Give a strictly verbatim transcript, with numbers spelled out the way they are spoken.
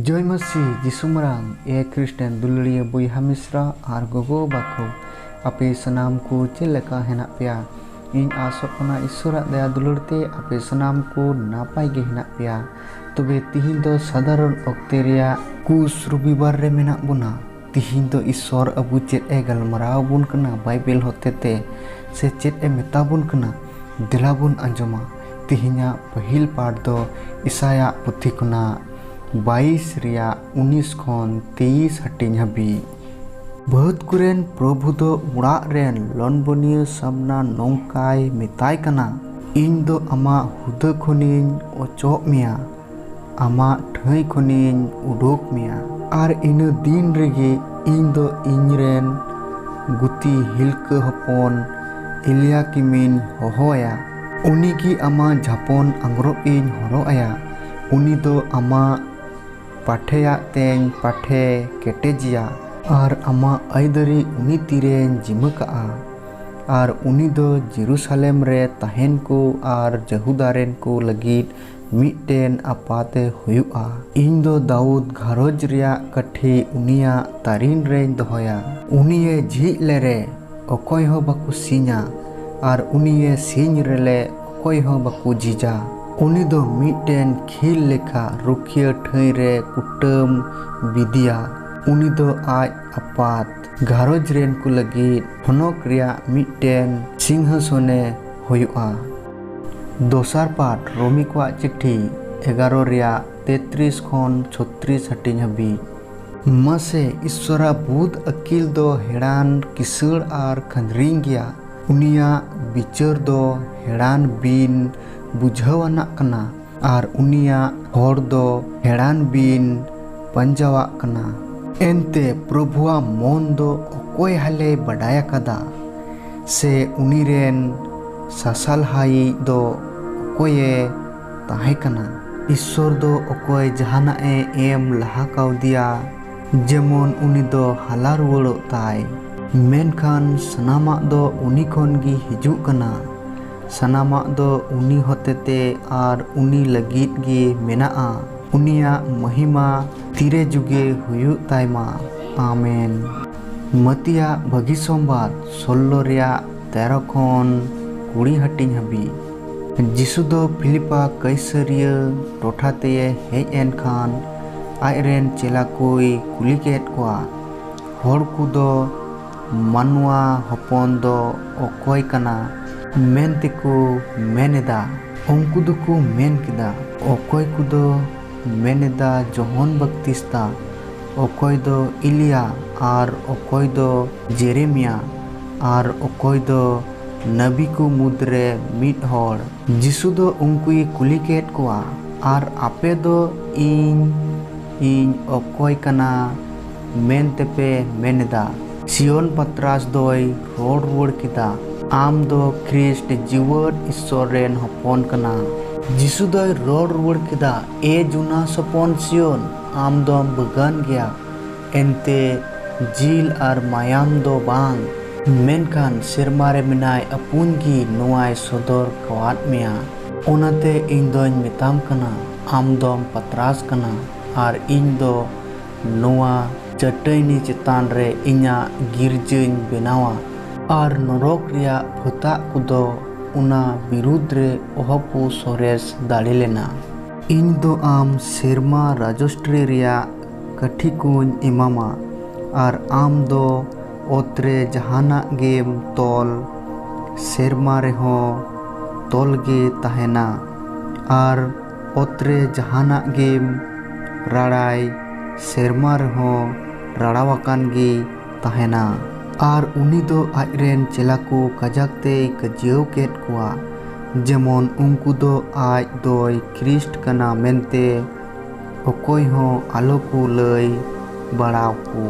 ᱡᱚᱭ ᱢᱟᱹᱥᱤ ᱡᱤᱥᱩ ᱢᱟᱨᱟᱝ᱾ ᱮ ᱠᱷᱨᱤᱥᱴᱟᱱ ᱫᱩᱞᱟᱹᱲᱤᱭᱟᱹ ᱵᱚᱭᱦᱟ ᱢᱤᱥᱨᱟ ᱟᱨ ᱜᱚᱜᱚ ᱵᱟᱵᱟ ᱠᱚ, ᱟᱯᱮ ᱥᱟᱱᱟᱢ ᱠᱚ ᱪᱮᱫ ᱞᱮᱠᱟ ᱦᱮᱱᱟᱜ ᱯᱮᱭᱟ? ᱤᱧ ᱟᱥᱚᱜ ᱠᱟᱱᱟ ᱤᱥᱥᱚᱨᱟᱜ ᱫᱟᱭᱟ ᱫᱩᱞᱟᱹᱲ ᱛᱮ ᱟᱯᱮ ᱥᱟᱱᱟᱢ ᱠᱚ ᱱᱟᱯᱟᱭ ᱜᱮ ᱦᱮᱱᱟᱜ ᱯᱮᱭᱟ᱾ ᱛᱚᱵᱮ ᱛᱤᱦᱤᱧ ᱫᱚ ᱥᱟᱫᱷᱟᱨᱚᱱ ᱚᱠᱛᱮ ᱨᱮᱭᱟᱜ ᱠᱩᱥ ᱨᱚᱵᱤᱵᱟᱨ ᱨᱮ ᱢᱮᱱᱟᱜ ᱵᱚᱱᱟ᱾ ᱛᱤᱦᱤᱧ ᱫᱚ ᱤᱥᱥᱚᱨ ᱟᱵᱚ ᱪᱮᱫ ᱮ ᱜᱟᱞᱢᱟᱨᱟᱣ ᱟᱵᱚᱱ ᱠᱟᱱᱟ ᱵᱟᱭᱵᱮᱞ ᱦᱚᱛᱮᱛᱮ, ᱥᱮ ᱪᱮᱫ ᱮ ᱢᱮᱛᱟ ᱵᱚᱱ ᱠᱟᱱᱟ? ᱫᱮᱞᱟ ᱵᱚᱱ ᱟᱸᱡᱚᱢᱟ᱾ ᱛᱤᱦᱤᱧᱟᱜ ᱯᱟᱹᱦᱤᱞ ᱯᱟᱴ ᱫᱚ ᱤᱥᱟᱭᱟᱜ ᱯᱩᱛᱷᱤ ᱠᱷᱚᱱᱟᱜ ᱵᱟᱭᱤᱥ ᱨᱮᱭᱟᱜ ᱩᱱᱤᱥ ᱠᱷᱚᱱ ᱛᱮᱭᱤᱥ ᱦᱟᱹᱴᱤᱧ ᱦᱟᱹᱵᱤᱡ᱾ ᱵᱟᱹᱫᱽ ᱠᱚᱨᱮᱱ ᱯᱨᱚᱵᱷᱩ ᱫᱚ ᱚᱲᱟᱜ ᱨᱮᱱ ᱞᱚᱱᱵᱚᱱᱤᱭᱟᱹ ᱥᱟᱢᱱᱟ ᱱᱚᱝᱠᱟᱭ ᱢᱮᱛᱟᱭ ᱠᱟᱱᱟ, "ᱤᱧ ᱫᱚ ᱟᱢᱟᱜ ᱦᱩᱫᱟᱹ ᱠᱷᱚᱱᱤᱧ ᱚᱪᱚᱜ ᱢᱮᱭᱟ, ᱟᱢᱟᱜ ᱴᱷᱟᱹᱭ ᱠᱷᱚᱱᱤᱧ ᱩᱰᱩᱠ ᱢᱮᱭᱟ, ᱟᱨ ᱤᱱᱟᱹ ᱫᱤᱱ ᱨᱮᱜᱮ ᱤᱧ ᱫᱚ ᱤᱧ ᱨᱮᱱ ᱜᱩᱛᱤ ᱦᱤᱞᱠᱟᱹ ᱦᱚᱯᱚᱱ ᱮᱞᱤᱭᱟᱠᱤᱢᱤᱧ ᱦᱚᱦᱚᱣᱟᱭᱟ᱾ ᱩᱱᱤ ᱜᱮ ᱟᱢᱟᱜ ᱡᱷᱟᱯᱚᱱ ᱟᱝᱜᱽᱨᱚᱵ ᱤᱧ ᱦᱚᱨᱚᱜ ᱟᱭᱟ᱾ ᱩᱱᱤ ᱫᱚ ᱟᱢᱟᱜ ᱯᱟᱴᱷᱮᱭᱟᱜ ᱛᱮᱧ ᱯᱟᱴᱷᱮ ᱠᱮᱴᱮᱡᱮᱭᱟ, ᱟᱨ ᱟᱢᱟᱜ ᱟᱹᱭᱫᱟᱹᱨᱤ ᱩᱱᱤ ᱛᱤᱨᱮᱧ ᱡᱤᱢᱟᱹ ᱠᱟᱜᱼᱟ᱾ ᱟᱨ ᱩᱱᱤ ᱫᱚ ᱡᱮᱨᱩᱥᱟᱞᱮᱢ ᱨᱮ ᱛᱟᱦᱮᱱ ᱠᱚ ᱟᱨ ᱡᱟᱹᱦᱩᱫᱟ ᱨᱮᱱ ᱠᱚ ᱞᱟᱹᱜᱤᱫ ᱢᱤᱫᱴᱮᱱ ᱟᱯᱟᱛᱮ ᱦᱩᱭᱩᱜᱼᱟ᱾ ᱤᱧ ᱫᱚ ᱫᱟᱣᱩᱫ ᱜᱷᱟᱨᱚᱸᱡᱽ ᱨᱮᱭᱟᱜ ᱠᱟᱹᱴᱷᱤ ᱩᱱᱤᱭᱟᱜ ᱛᱟᱹᱨᱤᱱ ᱨᱮᱧ ᱫᱚᱦᱚᱭᱟ᱾ ᱩᱱᱤᱭᱮ ᱡᱷᱤᱡ ᱞᱮᱨᱮ ᱚᱠᱚᱭ ᱦᱚᱸ ᱵᱟᱠᱚ ᱥᱤᱧᱟ, ᱟᱨ ᱩᱱᱤᱭᱮ ᱥᱤᱧ ᱨᱮᱞᱮ ᱚᱠᱚᱭ ᱦᱚᱸ ᱵᱟᱠᱚ ᱡᱷᱤᱡᱟ᱾ ᱩᱱᱤ ᱫᱚ ᱢᱤᱫᱴᱮᱱ ᱠᱷᱤᱞ ᱞᱮᱠᱟ ᱨᱩᱠᱷᱤᱭᱟᱹ ᱴᱷᱟᱹᱭ ᱨᱮ ᱠᱩᱴᱟᱹᱢ ᱵᱤᱫᱤᱭᱟ᱾ ᱩᱱᱤ ᱫᱚ ᱟᱡ ᱟᱯᱟᱛ ᱜᱷᱟᱨᱚᱸᱡᱽ ᱨᱮᱱ ᱠᱚ ᱞᱟᱹᱜᱤᱫ ᱦᱚᱱᱚᱠ ᱨᱮᱭᱟᱜ ᱢᱤᱫᱴᱮᱱ ᱥᱤᱝᱦᱟᱥᱚᱱᱮ ᱦᱩᱭᱩᱜᱼᱟ᱾ ᱫᱚᱥᱟᱨ ᱯᱟᱴ ᱨᱳᱢᱤ ᱠᱚᱣᱟᱜ ᱪᱤᱴᱷᱤ ᱮᱜᱟᱨᱚ ᱨᱮᱭᱟᱜ ᱛᱮᱛᱨᱤᱥ ᱠᱷᱚᱱ ᱪᱷᱚᱛᱨᱤᱥ ᱦᱟᱹᱴᱤᱧ ᱦᱟᱹᱵᱤᱡ᱾ ᱢᱟᱥᱮ, ᱤᱥᱥᱚᱨᱟᱜ ᱵᱩᱫᱷ ᱟᱹᱠᱤᱞ ᱫᱚ ᱦᱮᱲᱟᱱ, ᱠᱤᱥᱟᱹᱬ ᱟᱨ ᱠᱷᱟᱹᱫᱽᱨᱤᱧ ᱜᱮᱭᱟ᱾ ᱩᱱᱤᱭᱟᱜ ᱵᱤᱪᱟᱹᱨ ᱫᱚ ᱦᱮᱲᱟᱱ ᱵᱤᱱ ᱵᱩᱡᱷᱟᱹᱣ ᱟᱱᱟᱜ ᱠᱟᱱᱟ, ᱟᱨ ᱩᱱᱤᱭᱟᱜ ᱦᱚᱨ ᱫᱚ ᱦᱮᱲᱟᱱ ᱵᱤᱱ ᱯᱟᱸᱡᱟᱣᱟᱜ ᱠᱟᱱᱟ᱾ ᱮᱱᱛᱮ ᱯᱨᱚᱵᱷᱩᱣᱟᱜ ᱢᱚᱱ ᱫᱚ ᱚᱠᱚᱭ ᱦᱟᱞᱮ ᱵᱟᱰᱟᱭ ᱟᱠᱟᱫᱟ? ᱥᱮ ᱩᱱᱤ ᱨᱮᱱ ᱥᱟᱥᱟᱞᱦᱟᱭᱤᱡ ᱫᱚ ᱚᱠᱚᱭᱮ ᱛᱟᱦᱮᱸ ᱠᱟᱱᱟ? ᱤᱥᱥᱚᱨ ᱫᱚ ᱚᱠᱚᱭ ᱡᱟᱦᱟᱱᱟᱜ ᱮ ᱮᱢ ᱞᱟᱦᱟ ᱠᱟᱣᱫᱮᱭᱟ, ᱡᱮᱢᱚᱱ ᱩᱱᱤ ᱫᱚ ᱦᱟᱞᱟ ᱨᱩᱣᱟᱹᱲᱚᱜ ᱛᱟᱭ᱾ ᱢᱮᱱᱠᱷᱟᱱ ᱥᱟᱱᱟᱢᱟᱜ ᱫᱚ ᱩᱱᱤ ᱠᱷᱚᱱ ᱜᱮ ᱦᱤᱡᱩᱜ ᱠᱟᱱᱟ, ᱥᱟᱱᱟᱢᱟᱜ ᱫᱚ ᱩᱱᱤ ᱦᱚᱛᱮᱛᱮ ᱟᱨ ᱩᱱᱤ ᱞᱟᱹᱜᱤᱫ ᱜᱮ ᱢᱮᱱᱟᱜᱼᱟ᱾ ᱩᱱᱤᱭᱟᱜ ᱢᱚᱦᱤᱢᱟ ᱛᱤᱨᱮ ᱡᱩᱜᱮ ᱦᱩᱭᱩᱜ ᱛᱟᱭᱢᱟ᱾ ᱟᱢᱮᱱ᱾ ᱢᱟᱹᱛᱤᱭᱟᱜ ᱵᱷᱟᱹᱜᱤ ᱥᱚᱢᱵᱟᱫ ᱥᱳᱞᱞᱳ ᱨᱮᱭᱟᱜ ᱛᱮᱨᱚ ᱠᱷᱚᱱ ᱠᱩᱲᱤ ᱦᱟᱹᱴᱤᱧ ᱦᱟᱹᱵᱤᱡ᱾ ᱡᱤᱥᱩ ᱫᱚ ᱯᱷᱤᱞᱤᱯᱟ ᱠᱟᱹᱭᱥᱟᱹᱨᱤᱭᱟᱹ ᱴᱚᱴᱷᱟ ᱛᱮᱭ ᱦᱮᱡ ᱮᱱ ᱠᱷᱟᱱ ᱟᱡ ᱨᱮᱱ ᱪᱮᱞᱟ ᱠᱚᱭ ᱠᱩᱞᱤ ᱠᱮᱫ ᱠᱚᱣᱟ, "ᱦᱚᱲ ᱠᱚᱫᱚ ᱢᱟᱱᱣᱟ ᱦᱚᱯᱚᱱ ᱫᱚ ᱚᱠᱚᱭ ᱠᱟᱱᱟ ᱢᱮᱱᱛᱮᱠᱚ ᱢᱮᱱ ᱮᱫᱟ?" ᱩᱱᱠᱩ ᱫᱚᱠᱚ ᱢᱮᱱ ᱠᱮᱫᱟ, ᱚᱠᱚᱭ ᱠᱚᱫᱚ ᱢᱮᱱ ᱮᱫᱟ ᱡᱚᱦᱚᱱ ᱵᱟᱯᱛᱤᱥᱛᱟ, ᱚᱠᱚᱭ ᱫᱚ ᱤᱞᱤᱭᱟ, ᱟᱨ ᱚᱠᱚᱭ ᱫᱚ ᱡᱮᱨᱮᱢᱤᱭᱟ, ᱟᱨ ᱚᱠᱚᱭ ᱫᱚ ᱱᱟᱵᱤ ᱠᱚ ᱢᱩᱫᱽᱨᱮ ᱢᱤᱫ ᱦᱚᱲ᱾ ᱡᱤᱥᱩ ᱫᱚ ᱩᱱᱠᱩᱭ ᱠᱩᱞᱤ ᱠᱮᱫ ᱠᱚᱣᱟ, "ᱟᱨ ᱟᱯᱮ ᱫᱚ ᱤᱧ, ᱤᱧ ᱚᱠᱚᱭ ᱠᱟᱱᱟ ᱢᱮᱱᱛᱮᱯᱮ ᱢᱮᱱ ᱮᱫᱟ?" ᱥᱤᱭᱳᱱ ᱯᱟᱛᱨᱟᱥ ᱫᱚᱭ ᱨᱚᱲ ᱨᱩᱣᱟᱹᱲ ᱠᱮᱫᱟ, "ᱟᱢ ᱫᱚ ᱠᱷᱨᱤᱥᱴ ᱡᱤᱣᱮᱫ ᱤᱥᱥᱚᱨ ᱨᱮᱱ ᱦᱚᱯᱚᱱ ᱠᱟᱱᱟ᱾" ᱡᱤᱥᱩ ᱫᱚᱭ ᱨᱚᱲ ᱨᱩᱣᱟᱹᱲ ᱠᱮᱫᱟ, "ᱮ ᱡᱩᱱᱟᱥ ᱦᱚᱯᱚᱱ ᱥᱤᱭᱳᱱ, ᱟᱢ ᱫᱚᱢ ᱵᱟᱹᱜᱟᱱ ᱜᱮᱭᱟ, ᱮᱱᱛᱮ ᱡᱤᱞ ᱟᱨ ᱢᱟᱭᱟᱢ ᱫᱚ ᱵᱟᱝ, ᱢᱮᱱᱠᱷᱟᱱ ᱥᱮᱨᱢᱟ ᱨᱮ ᱢᱮᱱᱟᱭ ᱟᱹᱯᱩᱧ ᱜᱮ ᱱᱚᱣᱟᱭ ᱥᱚᱫᱚᱨ ᱠᱟᱣᱟᱫ ᱢᱮᱭᱟ᱾ ᱚᱱᱟᱛᱮ ᱤᱧ ᱫᱚᱧ ᱢᱮᱛᱟᱢ ᱠᱟᱱᱟ, ᱟᱢ ᱫᱚᱢ ᱯᱟᱛᱨᱟᱥ ᱠᱟᱱᱟ, ᱟᱨ ᱤᱧ ᱫᱚ ᱱᱚᱣᱟ ᱪᱟᱹᱴᱟᱹᱭᱱᱤ ᱪᱮᱛᱟᱱ ᱨᱮ ᱤᱧᱟᱜ ᱜᱤᱨᱡᱟᱹᱧ ᱵᱮᱱᱟᱣᱟ, ᱟᱨ ᱱᱚᱨᱚᱠ ᱨᱮᱭᱟᱜ ᱯᱷᱟᱹᱛᱟᱜ ᱠᱚᱫᱚ ᱚᱱᱟ ᱵᱤᱨᱩᱫᱽ ᱨᱮ ᱚᱦᱚ ᱠᱚ ᱥᱚᱨᱮᱥ ᱫᱟᱲᱮ ᱞᱮᱱᱟ᱾ ᱤᱧ ᱫᱚ ᱟᱢ ᱥᱮᱨᱢᱟ ᱨᱟᱡᱚᱥᱴᱨᱤ ᱨᱮᱭᱟᱜ ᱠᱟᱹᱴᱷᱤ ᱠᱚᱧ ᱮᱢᱟᱢᱟ, ᱟᱨ ᱟᱢ ᱫᱚ ᱚᱛ ᱨᱮ ᱡᱟᱦᱟᱱᱟᱜ ᱜᱮᱢ ᱛᱚᱞ, ᱥᱮᱨᱢᱟ ᱨᱮᱦᱚᱸ ᱛᱚᱞ ᱜᱮ ᱛᱟᱦᱮᱱᱟ, ᱟᱨ ᱚᱛ ᱨᱮ ᱡᱟᱦᱟᱱᱟᱜ ᱜᱮᱢ ᱨᱟᱲᱟᱭ, ᱥᱮᱨᱢᱟ ᱨᱮᱦᱚᱸ ᱨᱟᱲᱟᱣᱟᱠᱟᱱ ᱜᱮ ᱛᱟᱦᱮᱱᱟ᱾ ᱟᱨ ᱩᱱᱤ ᱫᱚ ᱟᱡ ᱨᱮᱱ ᱪᱮᱞᱟ ᱠᱚ ᱠᱟᱡᱟᱠ ᱛᱮᱭ ᱠᱟᱹᱡᱤᱭᱟᱹᱣ ᱠᱮᱫ ᱠᱚᱣᱟ, ᱡᱮᱢᱚᱱ ᱩᱱᱠᱩ ᱫᱚ ᱟᱡ ᱫᱚᱭ ᱠᱷᱨᱤᱥᱴ ᱠᱟᱱᱟ ᱢᱮᱱᱛᱮ ᱚᱠᱚᱭ ᱦᱚᱸ ᱟᱞᱚ ᱠᱚ ᱞᱟᱹᱭ ᱵᱟᱲᱟᱣ ᱠᱚ᱾